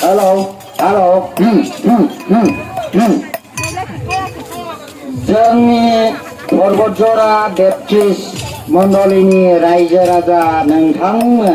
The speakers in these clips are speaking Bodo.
Hello, hello. जोंनि परबतजरा बेप्टिस्ट मण्डलिनि रायजो राजा नोंथांमोन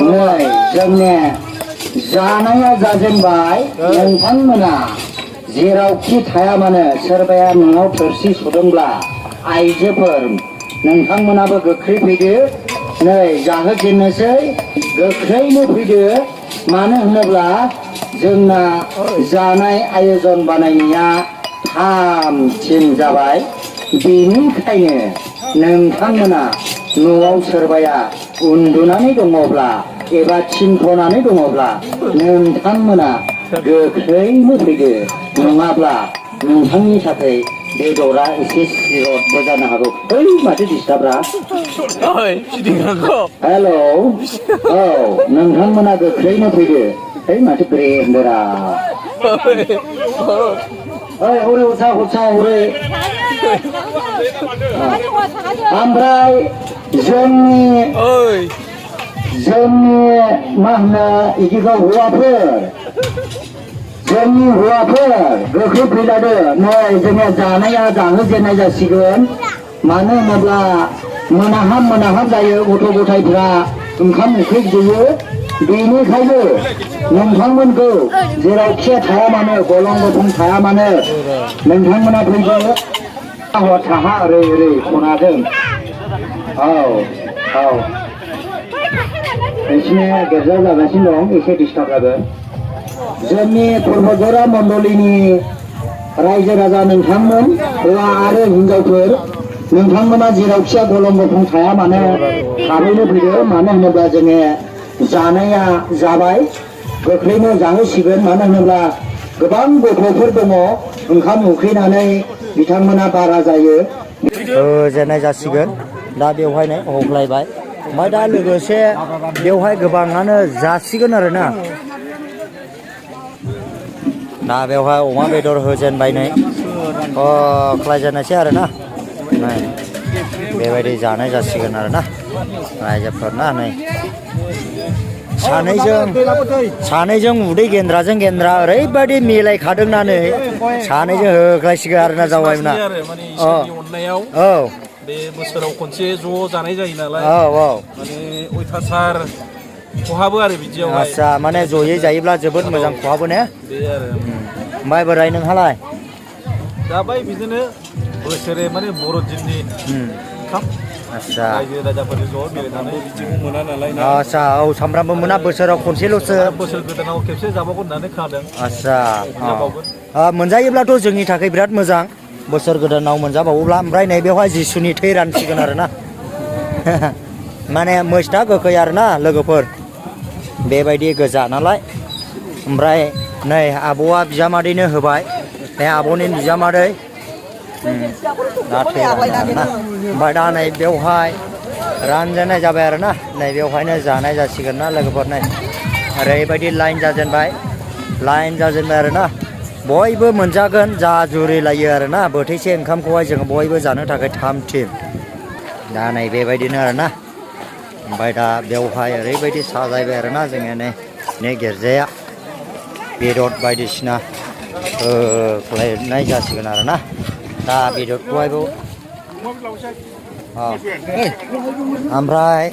नै जोंनि जानाया जाजेनबाय नोंथांमोना जेरावखि थाया मानो सोरबाया न'आव थोरसि सुदोंब्ला आइजोफोर नोंथांमोनाबो गोख्रै फैदो नै जाहोजेननोसै गोख्रैनो फैदो मानो होनोब्ला जोंना जानाय आयोजन बानायनाया 3 दिन जाबाय बेनिखायनो नोंथांमोना न'आव सोरबाया उन्दुनानै दङब्ला एबा थिनथ'नानै दङब्ला नोंथांमोना गोख्रैनो फैदो नङाब्ला नोंथांनि थाखाय बेदरा एसे सिरतबो जानो हागौ ओइ माथो डिस्टार्बरा हेल' औ नोंथांमोना गोख्रैनो फैदो ओइ माथो ब्रेन्डरा ओइ हरै हरसा हरै ओमफ्राय जोंनि मा होनो इदिखौ हौवाफोर जोंनि हौवाफोर गोख्रै फैलादो नै जोङो जानाया जाहोजेननाय जासिगोन मानो होनोब्ला मोनाहाब जायो गथ' गथायफ्रा ओंखाम उखैजोबो बेनिखायनो नोंथांमोनखौ जेरावखि थाया मानो गलं गफं थाया मानो नोंथांमोना फैदो साहा ओरै खनाजों औ नोंसिनिया गेरजा जागासिनो दं एसे डिस्टार्ब जागोन जोंनि परबतजरा मण्डलिनि रायजो राजा नोंथांमोन हौवा आरो हिनजावफोर नोंथांमोना जेरावखिया गलं गफं थाया मानो थाबैनो फैदो मानो होनोब्ला जोङो जानाया जाबाय गोख्रैनो जाहोसिगोन मानो होनोब्ला गोबां गथ'फोर दङ ओंखाम उखैनानै बिथांमोना बारा जायो जेननाय जासिगोन दा बेवहायनो हगलायबाय ओमफ्राय दा लोगोसे बेवहाय गोबाङानो जासिगोन आरोना दा बेवहाय अमा बेदर होजेनबाय नै खालायजेननायसै आरोना नै बेबायदि जानाय जासिगोन आरोना रायजोफोरना नै सानैजों उदै गेन्द्राजों गेन्द्रा ओरैबायदि मिलायखादोंना नै सानैजों होख्लायसिगोन आरोना जावायमोना औ बे बोसोराव खनसे ज' जानाय जायो नालाय माने अयथासार खहाबो आरो बिदियाव आच्छा माने जयै जायोब्ला जोबोद मोजां खहाबो ने बे आरो ओमफ्राय बोराय नोंहालाय जाबाय बिदिनो बोसोरे माने बर'दिननि ओंखाम आच्छा रायजो राजाफोरजों ज' बेरायनानै बिदिखौ मोना नालाय ना आच्छा औ सामफ्रामबो मोना बोसोराव खनसेल'सो बोसोर गोदानाव खेबसे जाबावगोन होननानै खोनादों आच्छा मोनजायोब्लाथ' जोंनि थाखाय बिराद मोजां बोसोर गोदानाव मोनजाबावोब्ला ओमफ्राय नैबेवहाय जिसुनि थै रानसिगोन आरोना माने मोस्टा गोखै आरोना लोगोफोर बेबायदि गोजा नालाय ओमफ्राय नै आब'आ बिजामादैनो होबाय बे आब'नि बिजामादै दा थै रानो आरोना ओमफ्राय दा नै बेवहाय रानजेननाय जाबाय आरोना नै बेवहायनो जानाय जासिगोन ना लोगोफोर नै ओरैबायदि लाइन जाजेनबाय आरोना बयबो मोनजागोन जा जुरिलायो आरोना बोथिसे ओंखामखौहाय जोङो बयबो जानो थाखाय 3 थिम दा नै बेबायदिनो आरोना ओमफ्राय दा बेवहाय ओरैबायदि साजायबाय आरोना जोङो नै गिर्जाया बेदर बायदिसिना खालायनाय जासिगोन आरोना दा बेदरखौहायबो ओमफ्राय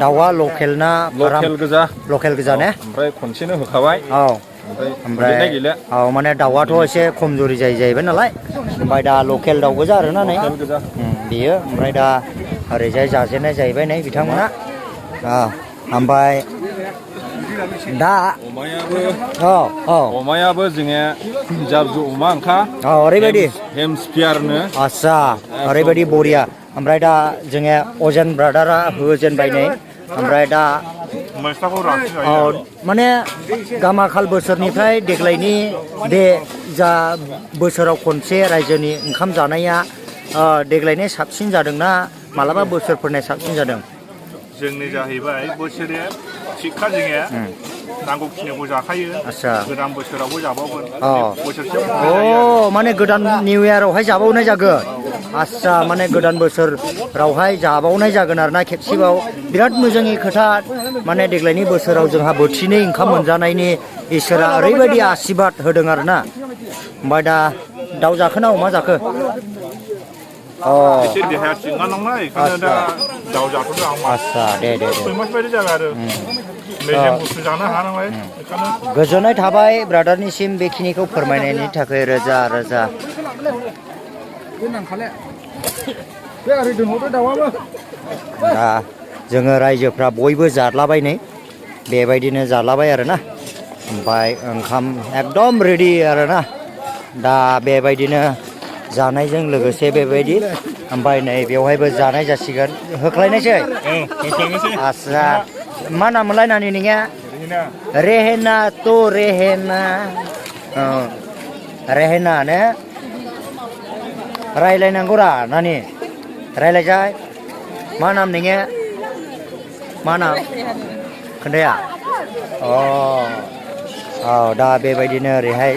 दाउआ लकेल ना लकेल गोजा ने ओमफ्राय खनसेनो होखाबाय ओमफ्राय माने दाउआथ' एसे खमजुरि जाहैबाय नालाय ओमफ्राय दा लकेल दाउ गोजा आरोना नै बेयो ओमफ्राय दा ओरैजाय जाजेननाय जाहैबाय नै बिथांमोना ओमफ्राय दा अमायाबो जोङो जाबजु अमा ओंखा ओरैबायदि हेमस्पियारनो आच्छा ओरैबायदि बरिया ओमफ्राय दा जोङो अजेन ब्रादारा होजेनबाय नै ओमफ्राय दा माने गामाखाल बोसोरनिफ्राय देग्लायनि बे जा बोसोराव खनसे रायजोनि ओंखाम जानाया देग्लायनि साबसिन जादोंना मालाबा बोसोरफोरनि साबसिन जादों जोंनि जाहैबाय बोसोरे थिगखा जोङो नांगौखिनिखौ जाखायो आच्छा गोदान बोसोरावबो जाबावगोन माने गोदान निउ इयारावहाय जाबावनाय जागोन आस्सा माने गोदान बोसोरावहाय जाबावनाय जागोन आरोना खेबसेबाव बिराद मोजांनि खोथा माने देग्लायनि बोसोराव जोंहा बोथिनै ओंखाम मोनजानायनि इसोरा ओरैबायदि आशीर्बाद होदों आरोना ओमफ्राय दा दाउ जाखो ना अमा जाखो एसे देहाया सिङा नालाय बेखायनो दा दाउ जाथ'दो आं आस्सा दे सय मास बायदि जाबाय आरो मेजेम बुस्थु जानो हाया नालाय बेखायनो गोजोननाय थाबाय ब्रादारनिसिम बेखिनिखौ फोरमायनायनि थाखाय रोजा रोजा दा जोङो रायजोफ्रा बयबो जालाबायनै बेबायदिनो जालाबाय आरोना ओमफ्राय ओंखाम एकदम रेडि आरोना दा बेबायदिनो जानायजों लोगोसे बेबायदि ओमफ्राय नै बेवहायबो जानाय जासिगोन होख्लायनोसै आस्सा मा नाममोनलाय नानि नोंनिया रेहेना तो रेहेना रेहेना ने रायलायनांगौ रा नानि रायलायजाय मा नाम नोंनिया मा नाम खोन्थाया औ दा बेबायदिनो ओरैहाय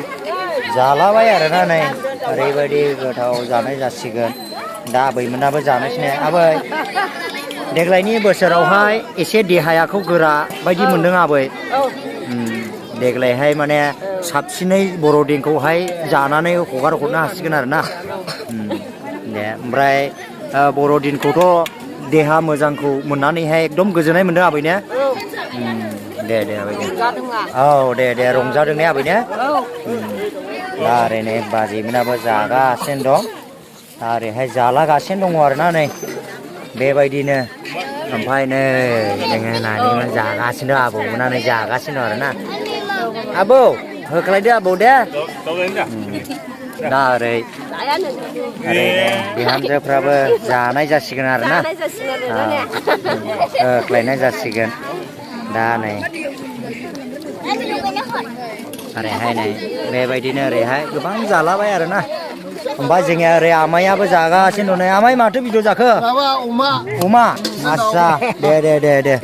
जालाबाय आरोना नै ओरैबायदि गोथाव जानाय जासिगोन दा आबैमोनाबो जानोसै आबै देग्लायनि बोसोरावहाय एसे देहायाखौ गोरा बायदि मोनदों आबै देग्लायहाय माने साबसिनै बर'दिनखौहाय जानानै हगार हरनो हासिगोन आरोना दे ओमफ्राय बर'दिनखौथ' देहा मोजांखौ मोननानैहाय एकदम गोजोननाय मोनदों आबै ने दे आबै दे औ दे रंजादों ने आबै ने दा ओरैनो बाजैमोनाबो जागासिनो दं दा ओरैहाय जालागासिनो दङ आरोना नै बेबायदिनो ओमफ्राय नै जोङो नानिमोन जागासिनो दं आबौमोनानै जागासिनो दं आरोना आबौ होख्लायदो आबौ दे दा ओरै बिहामजोफ्राबो जानाय जासिगोन आरोना होख्लायनाय जासिगोन दा नै ओरैहाय नै बेबायदिनो ओरैहाय गोबां जालाबाय आरोना ओमफ्राय जोंनिया ओरै आमायाबो जागासिनो दं नै आमाय माथो बेदर जाखो अमा आस्सा दे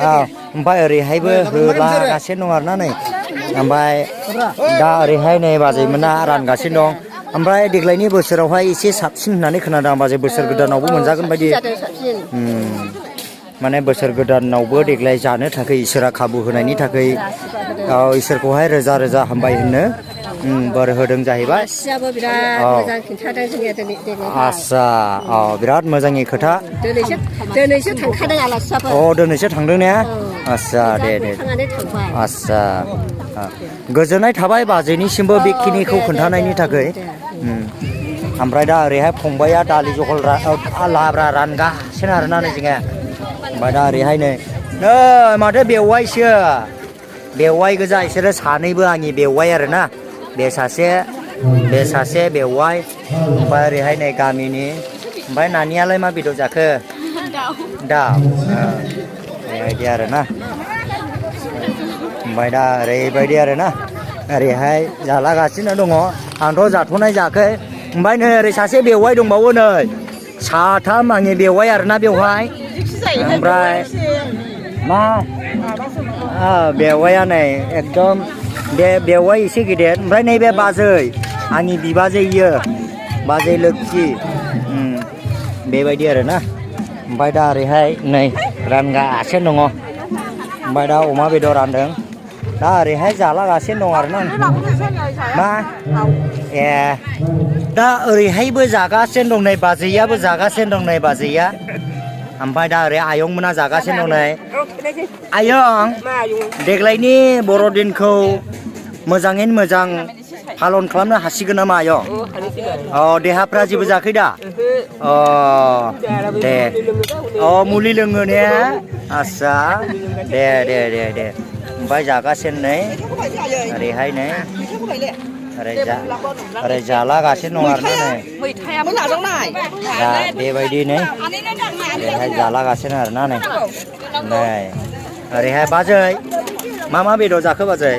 औ ओमफ्राय ओरैहायबो होलागासिनो दं आरोना नै ओमफ्राय दा ओरैहाय नै बाजैमोना रानगासिनो दं ओमफ्राय देग्लायनि बोसोरावहाय एसे साबसिन होननानै खोनादों आं बाजै बोसोर गोदानावबो मोनजागोन बायदि माने बोसोर गोदानावबो देग्लाय जानो थाखाय इसोरा खाबु होनायनि थाखाय इसोरखौहाय रोजा रोजा हामबाय होनो बोर होदों जाहैबाय आस्सा बिराद मोजांनि खोथा दिनैसो थांखादों आलासियाबो दिनैसो थांदों ने आस्सा दे आस्सा गोजोननाय थाबाय बाजैनिसिमबो बेखिनिखौ खोन्थानायनि थाखाय ओमफ्राय दा ओरैहाय फंबाया दालि जहल लाब्रा रानगासिनो आरोना नै जोङो ओमफ्राय दा ओरैहाय नै माथो बेवाइ गोजा इसोरो सानैबो आंनि बेवाइ आरोना बे सासे बेवाइ ओमफ्राय ओरैहाय नै गामिनि ओमफ्राय नानियालाय मा बेदर जाखो दाउ बेबायदि आरोना ओमफ्राय दा ओरैबायदि आरोना ओरैहाय जालागासिनो दङ आंथ' जाथ'नाय जायाखै ओमफ्राय नै ओरै सासे बेवाइ दंबावो नै साथाम आंनि बेवाइ आरोना बेवहाय ओमफ्राय मा बेवाइया नै एकदम बेवाइ एसे गेदेर ओमफ्राय नैबे बाजै आंनि बिबाजै इयो बाजै लोक्षि बेबायदि आरोना ओमफ्राय दा ओरैहाय नै रानगासिनो दङ ओमफ्राय दा अमा बेदर रानदों दा ओरैहाय जालागासिनो दं आरोना मा दा ओरैहायबो जागासिनो दं नै बाजैयाबो जागासिनो दं नै बाजैया ओमफ्राय दा ओरै आयंमोना जागासिनो दं नै आयं देग्लायनि बर'दिनखौ मोजाङैनो मोजां पालन खालामनो हासिगोन नामा आयं देहाफ्रा जेबो जायाखै दा दे मुलि लोङो ने आस्सा दे ओमफ्राय जागासिनो नै ओरैहाय नै ओरै जालागासिनो दं आरोना नै दा बेबायदि नै ओरैहाय जालागासिनो आरोना नै ओरैहाय बाजै मा बेदर जाखो बाजै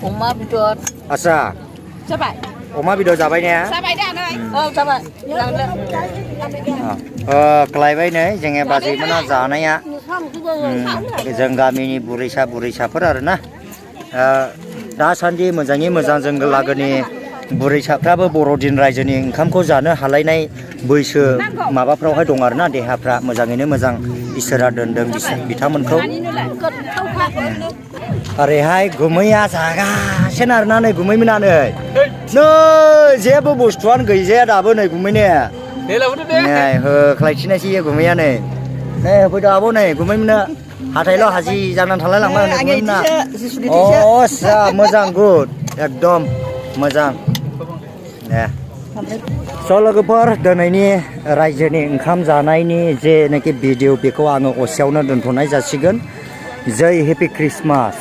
अमा बेदर आस्सा जाबाय अमा बेदर जाबाय ने जाबाय लायबाय नै जोंनि बाजैमोना जानाया जों गामिनि बुरैसाफोर आरोना दासान्दि मोजाङै मोजां जों लागोनि बुरैसाफ्राबो बर'दिन रायजोनि ओंखामखौ जानो हालायनाय बैसो माबाफ्रावहाय दं आरोना देहाफ्रा मोजाङैनो मोजां इसोरा दोनदों बिथांमोनखौ ओरैहाय गुमैया जागासिनो आरोना नै गुमैमोना नै जेबो बुस्थुआनो गैजाया दाबो नै गुमैने नै होख्लायथिनायसै गुमैया नै होफैदो आब' नै गुमैमोननो हाथायल' हाजि जानानै थालाय लांबाय गुमैमोना आस्सा मोजां गुड एकदम मोजां दे स' लोगोफोर दिनैनि रायजोनि ओंखाम जानायनि जेनाखि भिडिअ बेखौ आङो असेयावनो दोनथ'नाय जासिगोन जै हेपि ख्रिस्टमास